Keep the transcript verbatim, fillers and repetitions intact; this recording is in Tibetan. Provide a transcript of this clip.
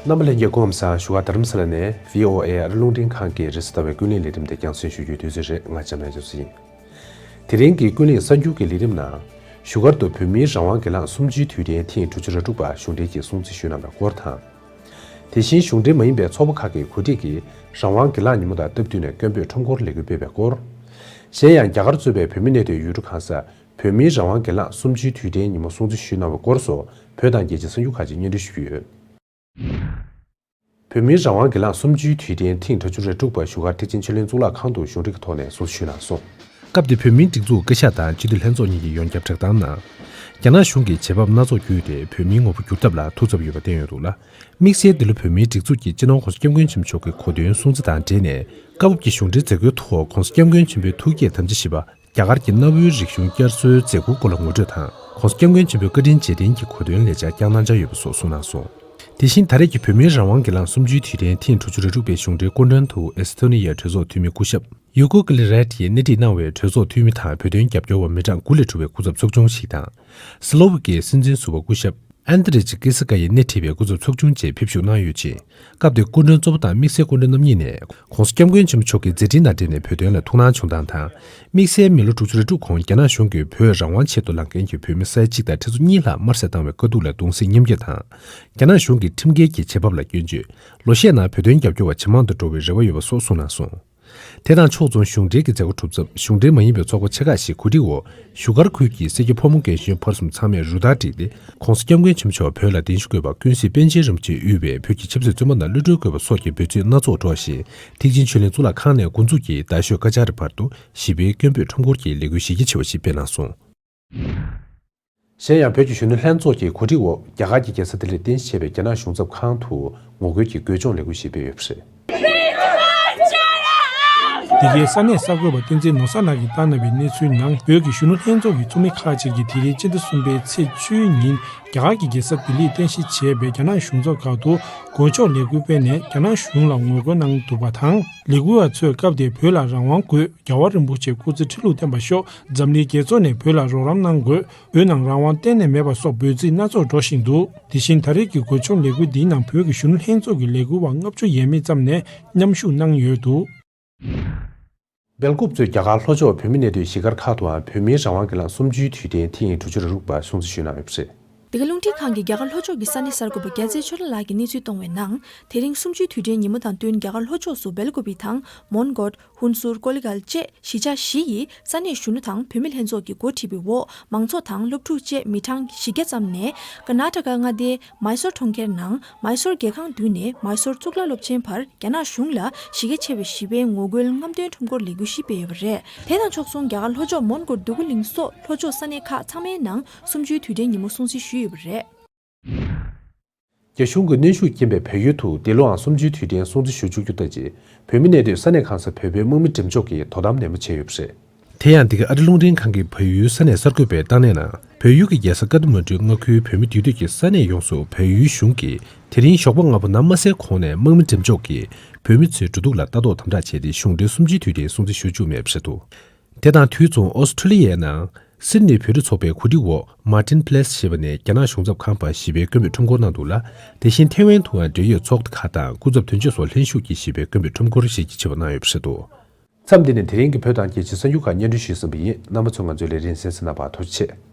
རྣམ་པ་ལྷན་རྒྱས་སྐུ་ཁམས་བཟང་། བཞུགས་སྒར་རྡ་རམ་ས་ལ་ནས་བྷི་ཨོ་ཨེ་ཨ་རི་རླུང་འཕྲིན་ཁང་གི་རེས་གཟའ་ཟླ་བའི་ཀུན་གླེང་ལས་རིམ་དེ་རྒྱང་སྲིང་ཞུ་རྒྱུའི་དུས་ཚོད་རེད། ང་འཇམ་དབྱངས་རྒྱ་མཚོ་ཡིན། དེ་རིང་གི་ཀུན་གླེང་གསར་འགྱུར་གྱི་ལས་རིམ་ནང་། བཞུགས་སྒར་དུ་བོད་མིའི་རང་དབང་སྒེར་ལངས་གསུམ་བཅུའི་དུས་དྲན་ཐེངས་དྲུག་ཅུ་རེ་དྲུག་པ་གཞུང་འབྲེལ་གྱིས་སྲུང་བརྩི་ཞུས་གནང་བའི་སྐོར་དང་། དེ་བཞིན་གཞུང་འབྲེལ་མ་ཡིན་པའི་ཚོགས་པ་ཁག་གིས་གོ་སྒྲིག་གིས་རང་དབང་སྒེར་ལངས་ཉིན་མོ་དང་སྟབས་བསྟུན་ནས་སྐད་འབོད་ཁྲོམ་སྐོར་ལས་འགུལ་སྤེལ་བའི་སྐོར། གཞན་ཡང་རྒྱ་གར་གཙོས་པའི་བོད་མི་གནས་སྡོད་ཡུལ་གྲུ་གང་སར་བོད་མིའི་རང་དབང་སྒེར་ལངས་གསུམ་བཅུའི་དུས་དྲན་ཉིན་མོ་སྲུང་བརྩི་ཞུས་གནང་བའི་སྐོར་སོགས་བོད་དང་རྒྱལ་སྤྱིའི་གསར་འགྱུར་ཁག་ཅིག་སྙན་སྒྲོན་ཞུས་ཡོད། བོད་མིའི་རང་དབང་སྒེར་ལངས་གསུམ་བཅུའི་དུས་དྲན་ཐེངས་དྲུག་ཅུ་རེ་དྲུག་པ་བཞུགས་སྒར་ཐེག་ཆེན་ཆོས་གླིང་གཙུག་ལག་ཁང་དུ་གཞུང་འབྲེལ་གྱི་ཐོག་ནས་སྲུང་བརྩི་ཞུས་གནང་སོང་། སྐབས་དེར་བོད་མིའི་སྒྲིག་འཛུགས་བཀའ་ཤག་དང་སྤྱི་འཐུས་ལྷན་ཚོགས་གཉིས་ཀྱི་ཡོངས་ཁྱབ་བསྒྲགས་གཏམ་ནང་། རྒྱ་ནག་གཞུང་གིས་བྱེད་བབ་སྣ་ཚོགས་བརྒྱུད་དེ་བོད་མིའི་ངོ་བོ་བསྒྱུར་ཐབས་ལ་ཐུགས་འཚབ་ཡོད་པ་བསྟན་ཡོད་འདུག་ལ། དམིགས་བསལ་འདི་ལོ་བོད་མིའི་སྒྲིག་འཛུགས་ཀྱིས་སྤྱི་ནོར་༸གོང་ས་༸སྐྱབས་མགོན་ཆེན་པོ་མཆོག་གི་གོ་སྟོན་སྲུང་བརྩི་དང་འབྲེལ་ནས་སྐབས་བབ་ཀྱི་གཞུང་འབྲེལ་མཛད་སྒོའི་ཐོག་༸གོང་ས་༸སྐྱབས་མགོན་ཆེན་པོའི་ཐུགས་བསྐྱེད་དམ་བཅའ་བཞི་པ། རྒྱ་གར་གྱི་གནའ་བོའི་རིག་གཞུང་བསྐྱར་གསོའི་མཛད་ཁུར་སྐོར་ལ་ངོ་སྤྲོད་དང་༸གོང་ས་༸སྐྱབས་མགོན་ཆེན་པོའི་བཀའ་དྲིན་རྗེས་དྲན་གྱི་གོ་སྟོན་ལས་འཆར་བསྐྱངས་གནང་འཆར་ཡོད་པ་སོགས་གསུངས་གནང་སོང་། དེ་བཞིན་ད་རེས་ཀྱི་བོད་མིའི་རང་དབང་སྒེར་ལངས་གསུམ་བཅུའི་དུས་དྲན་ཐེངས་དྲུག་ཅུ་རེ་དྲུག་པའི་གཞུང་འབྲེལ་སྐུ་མགྲོན་དུ་ཨེ་སི་ཐོ་ནི་ཡའི་གྲོས་ཚོགས་འཐུས་མི་སྐུ་ཞབས་ཡུ་གོ་ཀི་ལི་རེད་ཡིས་སྣེ་ཁྲིད་གནང་བའི་གྲོས་ཚོགས་འཐུས་མི་དང་བོད་དོན་རྒྱབ་སྐྱོར་བ་མི་གྲངས་དགུ་ལས་གྲུབ་པའི་སྐུ་ཚབ་ཚོགས་ཆུང་ཞིག་དང་། སི་ལོ་ཝི་ཀའི་སྲིད་འཛིན་ཟུར་པ་སྐུ་ཞབས་ཨན་ཏི་རེ་ཇི་ཀི་སི་ཀ་ཡིས་སྣེ་ཁྲིད་པའི་སྐུ་ཚབ་ཚོགས་ཆུང་བཅས་ཕེབས་ཞུགས་གནང་ཡོད་ཅིང་། སྐབས་དེར་སྐུ་མགྲོན་གཙོ་བོ་དང་དམིགས་བསལ་སྐུ་མགྲོན་རྣམ་གཉིས་ནས་༸གོང་ས་༸སྐྱབས་མགོན་ཆེན་པོ་མཆོག་གི་མཛད་འཕྲིན་དང་འབྲེལ་ནས་བོད་དོན་ལ་ཐུགས་སྣང་བྱུང་སྟངས་དང་། དམིགས་བསལ་མི་ལོ་དྲུག་ཅུ་རེ་དྲུག་གོང་རྒྱ་ནག་གཞུང་གིས་བོད་རང་དབང་ཆེད་དུ་ལངས་མཁན་གྱི་བོད་མི་ས་ཡ་གཅིག་དང་ཁྲི་ཚོ་གཉིས་ལྷག་དམར་གསོད་བཏང་བའི་དཀའ་སྡུག་ལ་གདུང་སེམས་མཉམ་སྐྱེད་དང་། རྒྱ་ནག་གཞུང་གིས་ཁྲིམས་འགལ་གྱི་བྱེད་བབ་ལ་སྐྱོན་བརྗོད། ལོ་ཤས་ནང་བོད་དོན་རྒྱབ་སྐྱོར་བ་ཇེ་མང་དུ་འགྲོ་བའི་རེ་བ་ཡོད་པ་སོགས་གསུངས་གནང་སོང་། དེ་དང་ཕྱོགས་མཚུངས་གཞུང་འབྲེལ་གྱི་མཛད་སྒོ་གྲུབ་མཚམས་གཞུང་འབྲེལ་མ་ཡིན་པའི་ཚོགས་པ་ཆེ་ཁག་ཞིག་གོ་སྒྲིག་འོག་བཞུགས་སྒར་ཁུལ་གྱི་སེར་སྐྱ་ཕོ་མོ་རྒན་གཞོན་བར་གསུམ་ཚང་མས་རུ་སྟར་བསྒྲིགས་ཏེ། ༸གོང་ས་༸སྐྱབས་མགོན་ཆེན་པོ་མཆོག་བོད་ལ་གདན་ཞུ་དགོས་པ། ཀུན་གཟིགས་པཎ་ཆེན་རིན་པོ་ཆེས་དབུས་པའི་བོད་ཀྱི་ཆབ་སྲིད་བཙོན་པ་རྣམས་གློད་གྲོལ་དགོས་པ་སོགས་ཀྱི་འབོད་ཚིག་སྣ་ཚོགས་སྒྲོག་བཞིན། ཐེག་ཆེན་ཆོས་གླིང་གཙུག་ལག་ཁང་ནས་འགོ་འཛུགས་ཀྱིས་རྡ་ཤོད་ཀ་ཅཱ་རི་བར་དུ་ཞི་བའི་སྐད་འབོད་ཁྲོམ་སྐོར་གྱི་ལས་འགུལ་གཞི་རྒྱ་ཆེ་བ་ཞིག་སྤེལ་གནང་སོང་། གཞན་ཡང་བོད་ཀྱི་གཞོན་ནུ་ལྷན་ཚོགས་ཀྱི་གོ་སྒྲིག་འོག་རྒྱ་གར་གྱི་རྒྱལ་ས་ལྡི་ལིར་རྟེན་གཞི་བྱས་པའི་རྒྱ་ནག་གཞུང་ཚབ་ཁང་དུ་ངོ་རྒོལ་གྱི་རྒོལ་སྐྱོང་ལས་འགུལ་ཞིག་སྤེལ་ཡོད་པ་རེད། འདི་གའི་ས་གནས་གསར་འགོད་པ་བསྟན་འཛིན་ནོར་བཟང་ལགས་ཀྱིས་བཏང་གནང་བའི་གནས་ཚུལ་ནང་། བོད་ཀྱི་གཞོན་ནུ་ལྷན་ཚོགས་ཀྱི་ཚོགས་མི་ཁག་ཅིག་གིས་དེ་རིང་སྤྱི་ཟླ་གསུམ་པའི་ཚེས་བཅུའི་ཉིན་རྒྱ་གར་གྱི་རྒྱལ་ས་ལྡི་ལིར་རྟེན་གཞི་བྱས་པའི་རྒྱ་ནག་གཞུང་ཚབ་ཁང་དུ་རྒོལ་ཕྱོགས་ལས་འགུལ་སྤེལ་ནས་རྒྱ་ནག་གཞུང་ལ་ངོ་རྒོལ་གནང་འདུག་པ་དང་། ལས་འགུལ་བ་ཚོས་སྐབས་དེར་བོད་ལ་རང་དབང་དགོས། རྒྱལ་བ་རིན་པོ་ཆེ་སྐུ་ཚེ་ཁྲི་ལོར་བརྟན་པར་ཤོག་འཛམ་གླིང་རྒྱལ་ཚོགས་ནས་བོད་ལ་རོགས་རམ་གནང་དགོས། བོད་ནང་རང་དབང་གཏན་ནས་མེད་པ་སོགས་འབོད་ཚིག་སྣ་ཚོགས་སྒྲོག་བཞིན་འདུག་དེ་བཞིན་ད་རེས་ཀྱི་རྒོལ་ཕྱོགས་ལས་འགུལ་འདིའི་ནང་བོད་ཀྱི་གཞོན་ནུ་ལྷན་ཚོགས་ཀྱི་ལས་འགུལ་བ་ལྔ་བཅུ་ཡས་མས་ཙམ་ནས་མཉམ་ཞུགས་གནང་ཡོད་འདུག་སྦེལ་ཀོབ་གཙོས་རྒྱ་གར་ལྷོ་ཕྱོགས་བོད་མི་གནས་སྡོད་གཞིས་སྒར་ཁག་ཏུའང་བོད་མིའི་རང་དབང་སྒེར་ལངས་གསུམ་བཅུའི་དུས་དྲན་ཐེངས་དྲུག་ཅུ་རེ་དྲུག་པ་སྲུང་བརྩི་ཞུས་གནང་ཡོད་པ་རེད། འདི་ག་རླུང་འཕྲིན་ཁང་གིས་རྒྱ་གར་ལྷོ་ཕྱོགས་ཀྱི་ས་གནས་གསར་འགོད་པ་རྒྱལ་མཚན་ཆོས་གྲགས་ལགས་ཀྱིས་གནས་ཚུལ་གཏོང་བའི་ནང་། དེ་རིང་གསུམ་བཅུའི་དུས་དྲན་ཉིན་མོ་དང་བསྟུན་རྒྱ་གར་ལྷོ་ཕྱོགས་སུ་སྦེལ་ཀོབ་པི་དང་མོན་གྷོ། ཧུན་སུར། ཀོ་ལི་གྷལ་བཅས་གཞིས་ཆགས་བཞི་ཡི་ས་གནས་གཞོན་ནུ་དང་བུད་མེད་ལྷན་ཚོགས་ཀྱིས་འགོ་ཁྲིད་པའི་འོག་མང་ཚོགས་དང་སློབ་ཕྲུག་བཅས་མི་གྲངས་བཞི་བརྒྱ་ཙམ་ནས་ཀར་ནཱ་ཊ་ཀ་མངའ་སྡེའི་མཱི་སོར་གྲོང་ཁྱེར་ནང་མཱི་སོར་རྒྱལ་ཁང་མདུན་ནས་མཱི་སོར་གཙུག་ལག་སློབ་ཆེན་བར་རྒྱ་ནག་གཞུང་ལ་གཞི་རྒྱ་ཆེ་བའི་ཞི་བའི་ངོ་རྒོལ་རྔམ་སྟོན་ཁྲོམ་སྐོར་ལས་འགུལ་ཞིག་སྤེལ་ཡོད་པ་རེད། དེ་དང་ཕྱོགས་མཚུངས་རྒྱ་གར་ལྷོ་ཕྱོགས་མོན་གྷོ། འདོད་རྒུ་གླིང་སོགས་ལྷོ་ཕྱོགས་ས་གནས་ཁག་ཚང་མའི་ནང་གསུམ་བཅུའི་དུས་དྲན་ཉིན་མོ་སྲུང་བརྩི་ཞུས་ཡོད་པ་རེད། རྒྱ་གཞུང་གི་གནོན་ཤུགས་རྐྱེན་པས་བལ་ཡུལ་དུ་འདི་ལོའང་གསུམ་བཅུའི་དུས་དྲན་སྲུང་བརྩི་ཞུ་བཅུག་རྒྱུ་ལྟ་ཅི། བོད་མི་གནས་སྡོད་ས་གནས་གང་སར་བོད་པའི་དམག་མི་འགྲེམས་འཇོག་གིས་དོ་དམ་ནན་མོ་བྱས་ཡོད་པ་རེད། དེ་ཡང་འདི་ག་ཨ་རི་རླུང་འཕྲིན་ཁང་གི་བལ་ཡུལ་ས་གནས་གསར་འགོད་པས་བཏང་གནས་ནང་། བལ་ཡུལ་གྱི་རྒྱལ་ས་ཀ་ཐ་མན་གྲུའི་མངའ་ཁུལ་བོད་མི་འདུས་སྡོད་ཀྱི་ས་གནས་ཡོངས་སུ་བལ་ཡུལ་གཞུང་གིས་དེ་རིང་ཞོགས་པ་སྔ་པོ་ནམ་དམར་གསལ་གོང་ནས་དམག་མི་འགྲེམས་འཇོག་གིས་བོད་མི་ཚོའི་འགྲོ་འདུག་ལ་ལྟ་རྟོག་དམ་དྲག་བྱས་ཏེ་གཞུང་འབྲེལ་གསུམ་བཅུའི་དུས་དྲན་སྲུང་བརྩི་ཞུ་བཅུག་མེད་པ་རེད་འདུག་དེ་དང་དུས་མཚུངས་ཨོ་སི་ཁྲུ་ལི་ཡའི་ནང་། སིད་ནི་བོད་རིགས་ཚོགས་པའི་གོ་སྒྲིག་འོག་མཱ་ཏིན་པ་ལེ་སི་ཞེས་པ་ནས་རྒྱ་ནག་གཞུང་ཚབ་ཁང་བར་ཞི་བའི་སྐད་འབོད་ཁྲོམ་སྐོར་གནང་འདུག་ལ། དེ་བཞིན་ཐེ་ཝན་དུའང་འབྲེལ་ཡོད་ཚོགས་སྡེ་ཁག་དང་སྐུ་ཚབ་དོན་གཅོད་སོགས་ལྷན་ཞུགས་ཀྱིས་ཞི་བའི་སྐད་འབོད་ཁྲོམ་སྐོར་གཞི་རྒྱ་ཆེ་བ་གནང་ཡོད་པ་རེད་འདུག་མཚམས་འདི་ནས་དེ་རིང་གི་བོད་དང་རྒྱལ་སྤྱིའི་གསར་འགྱུར་ཁག་སྙན་སྒྲོན་ཞུས་ཟིན་པ་ཡིན། རྣམ་པ་ཚོས་ང་ཚོའི་ལས་རིམ་གསན་གཟིགས་གནང་བར་ཐུགས་རྗེ་ཆེ།